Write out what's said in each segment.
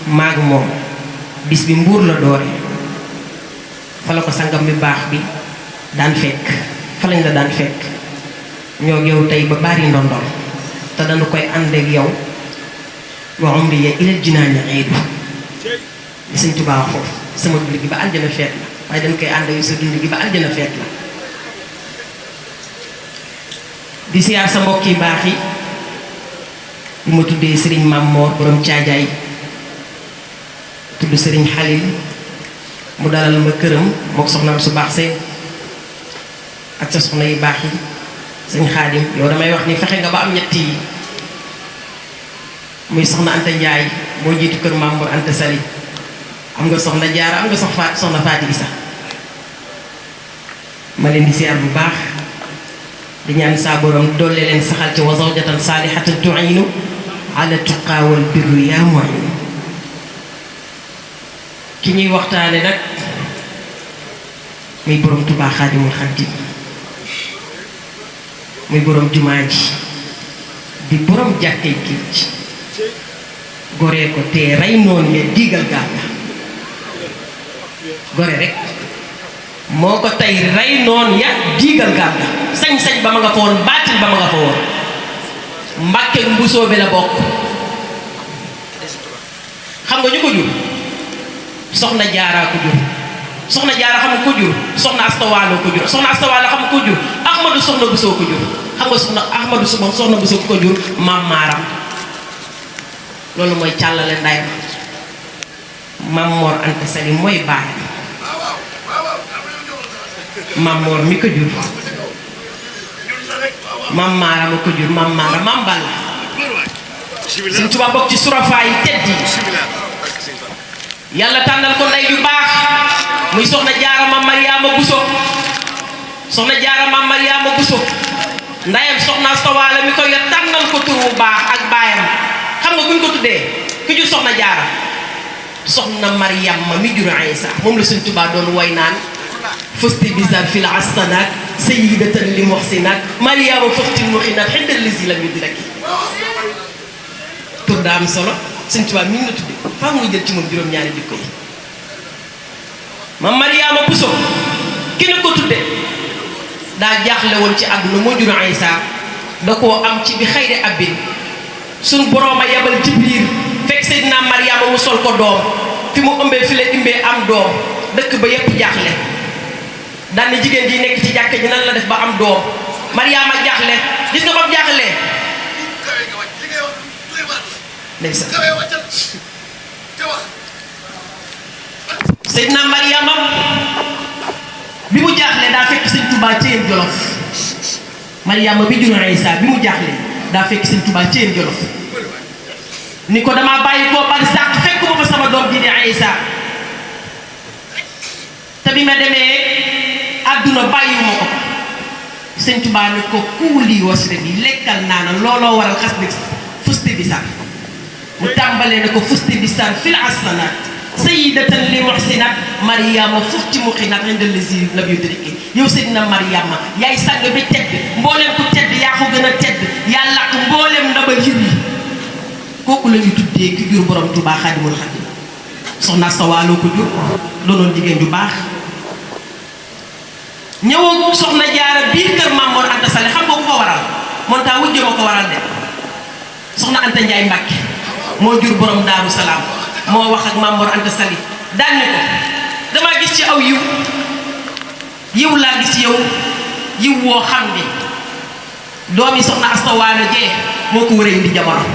maag moom bis bi Mbuur la doore fa la ko sangam bi baax bi daan fekk fa lañ la daan fekk ñoo yow tey ba bari ndondol te dañu koy ànd ak yow wa umri ya ilal jinaani iidu li Sëñ Tuubaa foofu sama dund gi ba aljana feet la waaye dañ koy ànd ak yow sa dund gi ba aljana feet la di siyaar sa mbokk yi baax yi bi ma tuddee Serigne Mamor borom caajaay tudd Serigne Xalil mu dalal ma këram mook soxnaam su baax see ak sa soxna yu baax yi sëñ Xaadim yow damay wax ni fexe nga ba am ñett yi muy soxna Anta Njaay moo jiitu kër Mamour Anta Sali am nga soxna Jaara am nga soxna Faati Isa ma leen di siyaar bu baax di ñaan saa borom doole leen saxal ci wa zawjatan saalihatan tu'inu ala tuqaa wal birri yaa mu'in ki ñuy waxtaane nag muy borom Tuubaa Xaadimul Xaadim muy borom jumaa ji di borom jàkkee géej goree ko te rey noonu ya diigal gaal la gore rek moo ko tey rey noonu ya diigal gaal la sañ-sañ ba ma nga fa woon baatil ba ma nga fa woon Mbàkke Mbusoo bi la bokk xam nga ñu ko jur soxna Jaaraa ko jur soxna Jaara xam nga ko jur soxna Astawaalo ko jur soxna Astawaalo xam nga ko jur Ahmadu soxna Busoo ko jur xam nga soxna Ahmadu soxna Busoo ko jur Maam Maaram loolu mooy càllale nday Maam Mor Anta Sali mooy baayam Maam Mor mi ko jur Maam Maaram ko jur Maam Maaram Maam Balla Sëñ Tuubaa bokk ci surafaay tedd yi yàlla tànnal ko ndey ju baax muy soxna Jaara Maam Mariama Buso soxna Jaara Maam Mariama Buso ndayam soxna Astawaalo mi ko yor tànnal ko tur bu baax ak baayam xam nga kuñ ko tuddee ku jur soxna Jaara soxna Mariama mi jur Isa moom la Sëñ Tuubaa doon woy naan fusti bizar fil asanaat sayyidatan li muhsinat Mariama fuxtil muxinat xindal lisi lam yudraki tur daa am solo Sëñ Tuubaa mi ngi la tuddee faa muy jël ci moom juróom-ñaari jikko yi Maam Mariama Buso ki ne ko tudde daa jaaxle woon ci àdduna moo jur Isa da koo am ci bi xayri abin suñ borooma yebal Jibriil fekk Seydina Mariama mu sol ko doom fi mu ëmbee fi la imbee am doom dëkk ba yépp jaaxle daan na jigéen ji nekk ci jàkka ji nan la def ba am doom Mariama jaaxle gis nga ba mu jaaxlee ndeysaan Seydina Mariama bi mu jaaxle daa fekk Sëñ Tuubaa ci yéen Jolof Mariama bi jur Isa bi mu jaaxle daa fekk Sëñ Tuubaa ci yéen Jolof ni ko damaa bàyyi koo bari sàq fekk ma fa sama doom ji di Isa te bi ma demee àdduna bàyyiwuma ko Sëñ Tuubaa ne ko kuuli wasre bi lekkal naa na looloo waral xas dëgg fusti bi sar mu tàmbalee ne ko fusti bi sar fil asanaat sayyidatan li muhsinat Mariama fuxti muxinat indal lisi lam yudriki yow Seydina Mariama yaay sang bi tedd mboolem ku tedd yaa ko gën a tedd yaa làq mboolem ndaba yiw yi kooku la ñu tuddee ki jur borom Tuubaa Xaadimul Xaadim soxna Astawaalo ko jur doonoon jigéen ju baax ñëwoo soxna Jaara biir kër Maam Mor Anta Sali xam nga ku ko waral moom taa wujjee ma ko waral de soxna Anta Njaay Mbàkke moo jur borom Daaru Salaam moo wax ak Maam Mor Anta Sali daan ni ko damaa gis ci aw yiw laa gis ci yow yiw woo xam ne doomi soxna Astawaalo jee moo ko war a indi jamono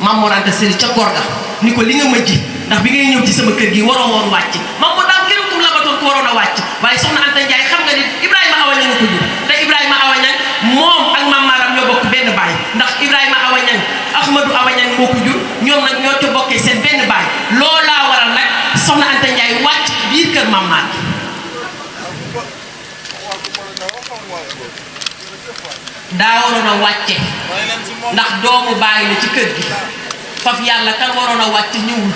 Maam Mor Anta Sali ca góor ga ni ko li nga ma ji ndax bi ngay ñëw ci sama kër gi waroo woon wàcc Maam Mor daal kenn kum labatoon ko waroon a wàcc waaye soxna Anta Njaay xam nga ni Ibrahima Awa Ñaŋ ko jur te Ibrahima Awa Ñaŋ moom ak Maam Maaram ñoo bokk benn baay ndax Ibrahima Awa Ñaŋ Ahmadu Awa Ñaŋ moo ko jur ñoom nag ñoo ca bokkee seen benn baay loolaa waral nag soxna Anta Njaay wàcc biir kër Maam Maar daa waroon a wàcce ndax doomu baay la ci kër gi faf yàlla kan waroon a wàcc ñëwul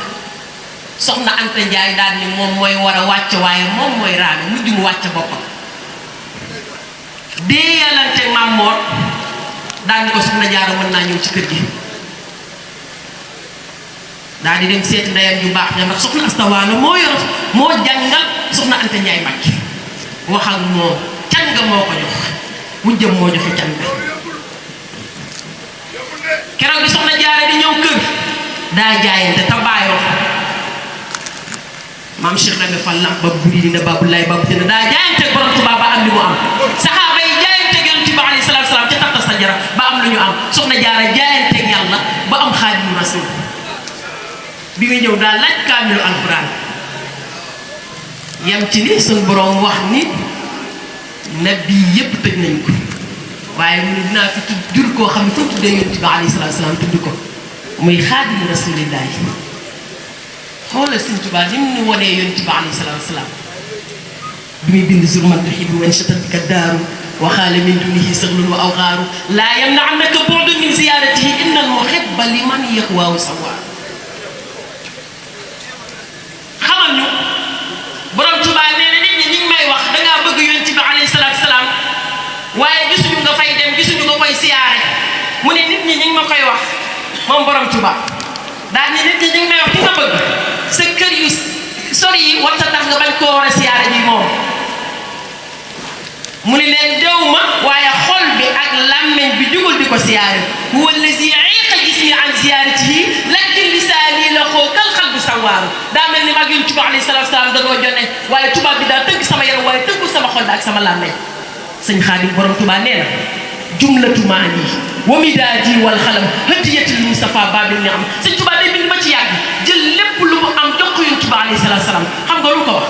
soxna Anta Njaay daal ni moom mooy war a wàcc waaye moom mooy raame mujj mu wàcc boppam déeyalante Maam Mor daal ni ko soxna Jaara mën naa ñëw ci kër gi daal di dem seeti ndeyam ju baax ja ndax soxna Asta Waalo moo jàngal soxna Anta Njaay Mbàkke wax ak moom can nga moo ko jox wujjam moo joxe can nga keroog bi soxna Jaara di ñëw kër daa jaayante te baayoo maam Cheikh Rame Fall lamp ba buri dina babulaay babu dina daa jaayante borom Tuubaa ba am li mu am saxaaba yi jaayante Yonent bi alayhi salaatu salaam ca tatta sa jara ba am lu ñu am soxna Jaara jaayante yàlla ba am Xaadimu Rasuul bi nga ñëw daal laaj kaamilu alxuraan yam ci ni suñ borom wax ni nabi yépp tëj nañ ko waaye mu ne dinaa fi jur koo xam ne foo tuddee Yonent bi alayhi salaatu salaam tudd ko muy Xaadimu Rasuulillaahi xoolal Sëñ Tuubaa ni mu nu wonee Yonent bi alayhi salaatu salaam bi muy bind zurman tuhibbu wan shatatka daaru waxaale min dunihi saglun wa awxaaru laa yamna'annaka bu'dun min ziyaaratihi innal muhibba liman yahwaahu sawaa xamal ñu borom Tuubaa nee na nit ñi ñu ngi may wax dangaa bëgg Yonent bi alayhi salaatu salaam waaye gisuñu nga fay dem gisuñu nga koy siyaare mu ne nit ñi ñu ngi ma koy wax moom borom Tuubaa daal ni nit ñi ñu ngi may wax ki nga bëgg sa kër yu sori yi war tax nga bañ koo war a siyaare ji moom mu ne leen dew ma waaye xol bi ak làmmeñ bi jugul di ko siyaare huwa allazi iqa jismi an ziyaaratihi lakin lisaani lahu kal qalbi sawaaru daa mel ni mag Yonent bi alayhi salaatu salaam danoo jonne waaye tubaab bi daa tëgg sama yaram waaye tëggul sama xol bi ak sama làmmeñ sëñ Xaadim borom Tuubaa nee na jumlatu maani wa midaadi wal xalam hadiyatul Mustafa babil ni am sëñ Tuubaa day bind ba ci yàgg jël lépp lu mu am jox ko Yonent bi alayhi salaatu salaam xam nga lu ko wax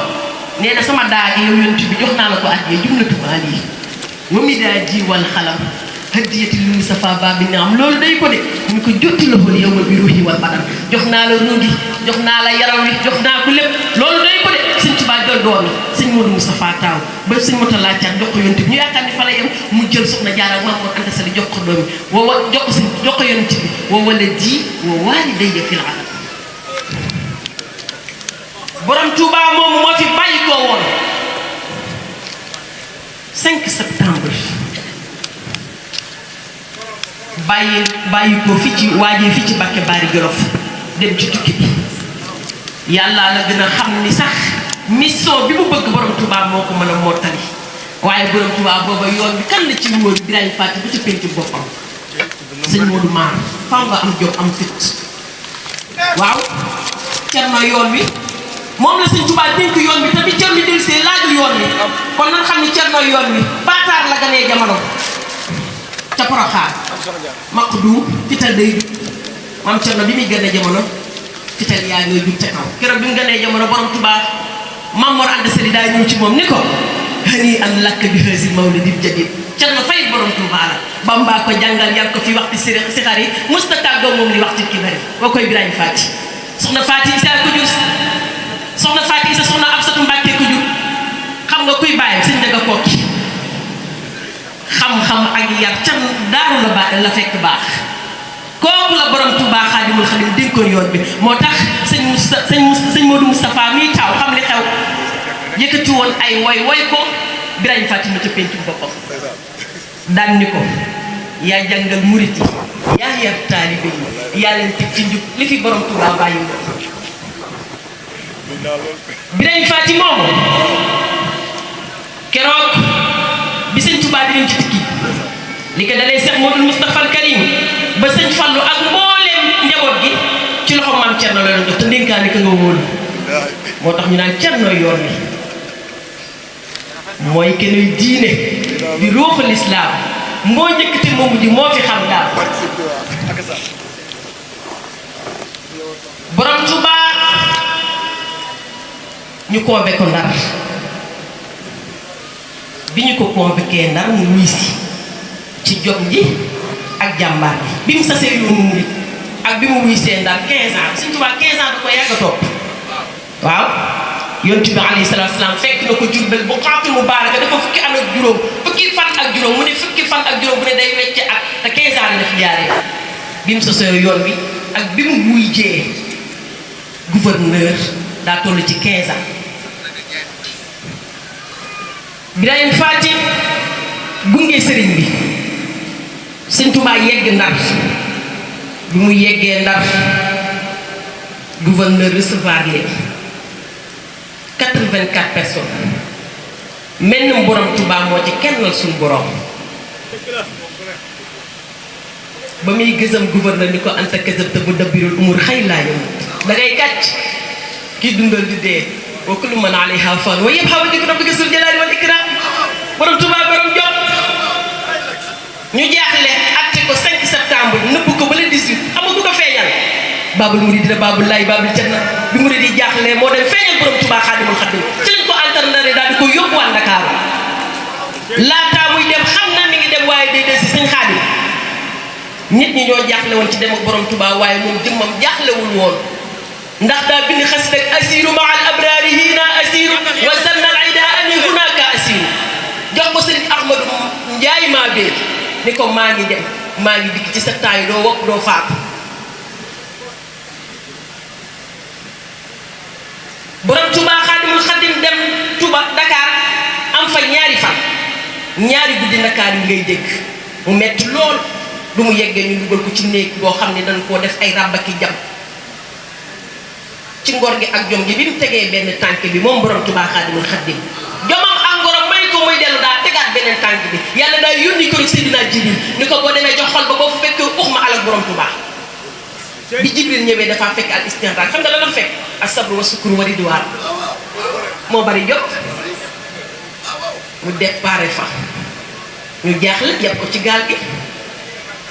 nee na sama daagi yow Yonent bi jox naa la ko addiyee jumlatu maani wa midaadi wal xalam hadiyatul Mustafa babil ni am loolu day ko de ñu ko jotti la xool yow ma bi ruuhi wal badan jox naa la ruugi jox naa la yaram wi jox naa ko lépp loolu day ko de sëñ Tuubaa jël doomi sëñ Modou Moustapha taaw ba sëñ Motala Caat jox ko Yonent bi ñu yaakaar ni fa la yem mu jël soxna Jaara ak Maam Mor Anta Sali jox ko doomi jox ko Yonent bi wala ji wa waalidayya fil alam borom Tuubaa moom moo fi bàyyi koo woon 5 septembre bàyyi ko fi ci waajee fi ci Mbàkke Bari Jolof dem ci tukki bi yàlla la gën a xam ni sax mission bi mu bëgg borom Tuubaa moo ko mën a mottali waaye borom Tuubaa booba yoon bi kan la ci wóor Birahim Faty ba ca penc boppam sëñ Modou Maar faw nga am jom am fit waaw cerno yoon wi moom la sëñ Tuubaa dénk yoon bi te bi cerno del see laajul yoon wi kon nan xam ni cerno yoon wi baataar la ganee jamono ca Poroxaan maq du fital day jub maam cerno bi muy gën a jamono fital yaa ngay jub ca kaw keroog bi mu gënee jamono borom Tuubaa Maam Mor Anta Sali daa ñëw ci moom ni ko hani an lakk bi xësi mawlidil jadid cerno fay borom Tuubaa la Bamba ko jàngal yar ko fi waxti si xar yi musta tàggoo moom li waxti ki bari boo koy Birahim Faty soxna Faty Isa ko jur soxna Faty Isa soxna Absatu Mbàkke ko jur xam nga kuy bàyyam sëñ Njaga Kokki xam-xam ak yar can daaru la baax la fekk baax kooku la borom Tuubaa Xaadimul Xaadim dénkoon yoon bi moo tax sëñ Modou Moustapha mii taaw xam li xew yëkkati woon ay woy ko Birahim Faty ma ca pencu boppam daan ni ko yaa jàngal murit yi yaa yar taalibe yi yaa leen teg ci njub li fi borom Tuubaa bàyyi Birahim Faty moom keroog bi sëñ Tuubaa di leen ci tikki li ko dalee Seex Modou Moustapha al Karim ba sëñ Fallu ak mbooleem njaboot gi ci loxo maam Cerno la doon jox te ndénkaane ka nga wóolu moo tax ñu naan Cerno yoon wi mooy kenn diine di ruuxul islaam moo njëkkati moomu ji moo fi xam daal borom Tuubaa ñu convoqué ko Ndar bi ñu ko convoqué Ndar mu wuy si ci jom ji ak jàmbaar bi mu sasee yoonu murit ak bi mu wuy see Ndar 15 ans Sëñ Tuubaa 15 ans da ko yàgg a topp waaw Yonent bi alayhi salaatu salaam fekk na ko Jurbel bu xaatul mu baaraka dafa fukki at ak juróom fukki fan ak juróom mu ne fukki fan ak juróom bu ne day wecce at te 15 ans la fi jaaree bi mu sasee yoon bi ak bi mu wuy jee gouverneur daa toll ci 15 ans Birahim Faty gunge sëriñ bi Sëñ Tuubaa yegg Ndar bi mu yeggee Ndar gouverneur recevoir leen 84 personnes menn borom Touba moo ci kennal suñu borom ba muy gësam gouverneur ni ko anta kësam te bu dabbirul umur xëy laa yomb da ngay gàcc kii dundal di dee wa kullu man alayha fan wa yabqa wajhu rabbika zul jalali wal ikram borom Touba borom jom ñu jaaxle acte ko 5 septembre nëbb ko ba le 18 xam nga ku ko feeñal babul murid la babul laay babul janna bi murid yi jaaxle moo dem feeñal borom Touba Xaadimul Xaadim ci lañ ko anternare daal di ko yóbbuwaat Dakar laataa muy dem xam na mi ngi dem waaye day des si sëñ Xaadim nit ñi ñoo jaaxle woon ci dem ak borom Touba waaye moom jëmmam jaaxlewul woon ndax daa bind xas rek asiru maa al abraari hiina asiru wa zanna al ida ani hunaka asiru jox ko sëriñ Ahmadou Njaay maa bee ni ko maa ngi dem maa ngi dikk ci sa taay doo wopp doo faatu borom Touba Xaadimul Xaadim dem Touba Dakar am fa ñaari fan ñaari guddi Dakar yi ngay dégg mu metti lool du mu yeggee ñu dugal ko ci néeg boo xam ne dañ koo def ay ràbbaki jam ci ngor gi ak jom gi bi mu tegee benn tànk bi moom borom Touba Xaadimul Xaadim jomam ak ngorom may ko muy dellu daa tegaat beneen tànk bi yàlla daa yónni ko rek Seydina Jibril ni ko boo demee jox xol ba boo fekkee uxma alal borom Touba bi Jibril ñëwee dafaa fekk al istihraaq xam nga la fekk as-sabru wa sukru wa ridwaan moo bari jot mu déparé fa ñu jaaxle yàpp ko ci gaal gi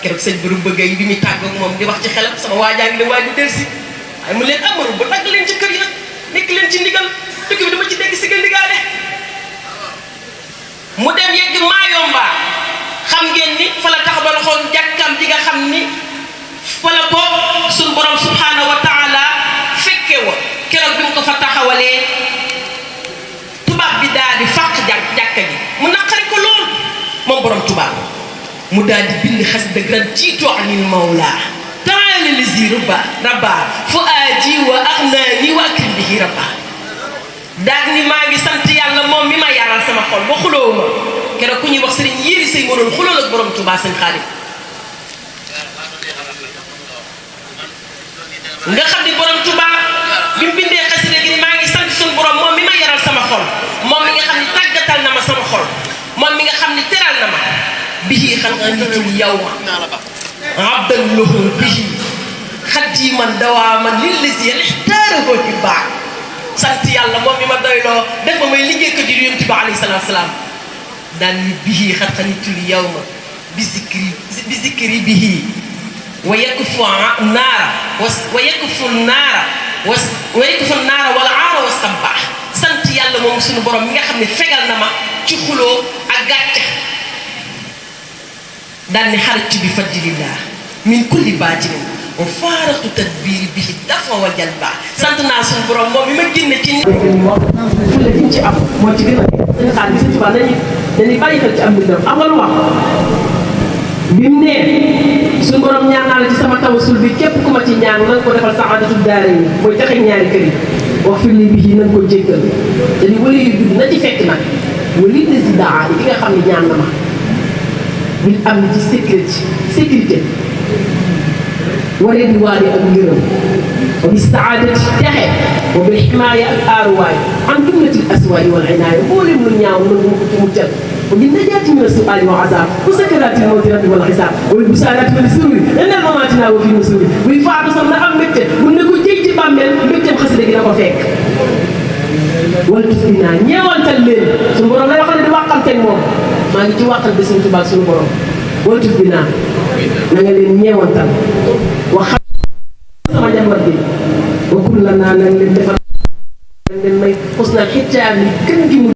keroog sëñ bi bëgg yi bi muy tàggoog moom di wax ci xelam sama waajaa ngi ne waaju delsi waaye mu leen amaru ba dagg leen ci kër yi nag nekk leen ci ndigal dëkk bi dama ci dégg si ga ndigaale mu dem yegg Maayomba xam ngeen ni fa la tax ba loxoon jàkkam ji nga xam ni fa la ko suñ borom subhanahu wa taala fekke wa keroog bi mu ko fa taxawalee tubaab bi daal di fàq jàkka ji mu naqari ko lool moom borom tubaab mu daal di bind xas dëgg ran jiitoo anil mawla taala lizi rabba fu aaji wa axnaani wa akrim bihi rabba daal ni maa ngi sant yàlla moom mi ma yaral sama xol ba xuloo ma keroog ku ñuy wax sëriñ yéri say moo doon xuloo ak borom Touba sëñ Xaadim nga xam ni borom Touba bi mu bindee xasida gi maa ngi sant suñu borom moom mi ma yaral sama xol moom mi nga xam ni tàggatal na ma sama xol moom mi nga xam ni teral na ma bihi xalqanitul yawma abdan lahu bihi xadiman dawaaman lillazi ixtaarahu fi baax sant yàlla moom mi ma doyloo def ma may liggéey ko di Yonent bi alayhi salaatu salaam daan ni bihi xalqanitul yawma bi zikri bihi wa yakfu naara wa yakfu naara wala aara wa sabbaax sant yàlla moom suñu borom mi nga xam ne fegal na ma ci xuloo ak gàcce daan ni xaritu bi fadlillah min kulli baatinin wa faaratu tadbiri bihi dafa wa jalba sant naa suñu borom moom mi ma génne ci fulla gi ci am moo ci gën a seen xaalis bi Tuubaa dañuy bàyyi xel ci am mbir am nga lu wax bi mu nee suñu borom ñaan naa la ci sama tawasul bi képp ku ma ci ñaan na nga ko defal saadatul daara yi mooy taxe ñaari kër yi wax fi li bi na nga ko jéggal te ni wala yu dugg na ci fekk nag wali desi daa yi ki nga xam ne ñaan na ma bil am ni ci sécurité waree di waale ak ngërëm wa bi saadati texe wa bil ximaaya ak aaruwaay an jumlatil aswaay wal inaaya mboolem lu ñaaw nangu ko ci mu jël وبالنجاة من السؤال والعذاب وسكرات الموت رب والحساب والبشارات والسرور إن المماتنا وفي النسور ويفعل صرنا أم مكتب ونكو جيج بامل مكتب خسر جنا كفيك والتفينا نيوان تلين سنبورا لا يخلي دواقم تنمو ما نجي واقل بسم تبال سنبورا والتفينا نغلين نيوان تل وخل سما جمر دي وكلنا نغلين دفر نغلين مي حسنا الحجاب كن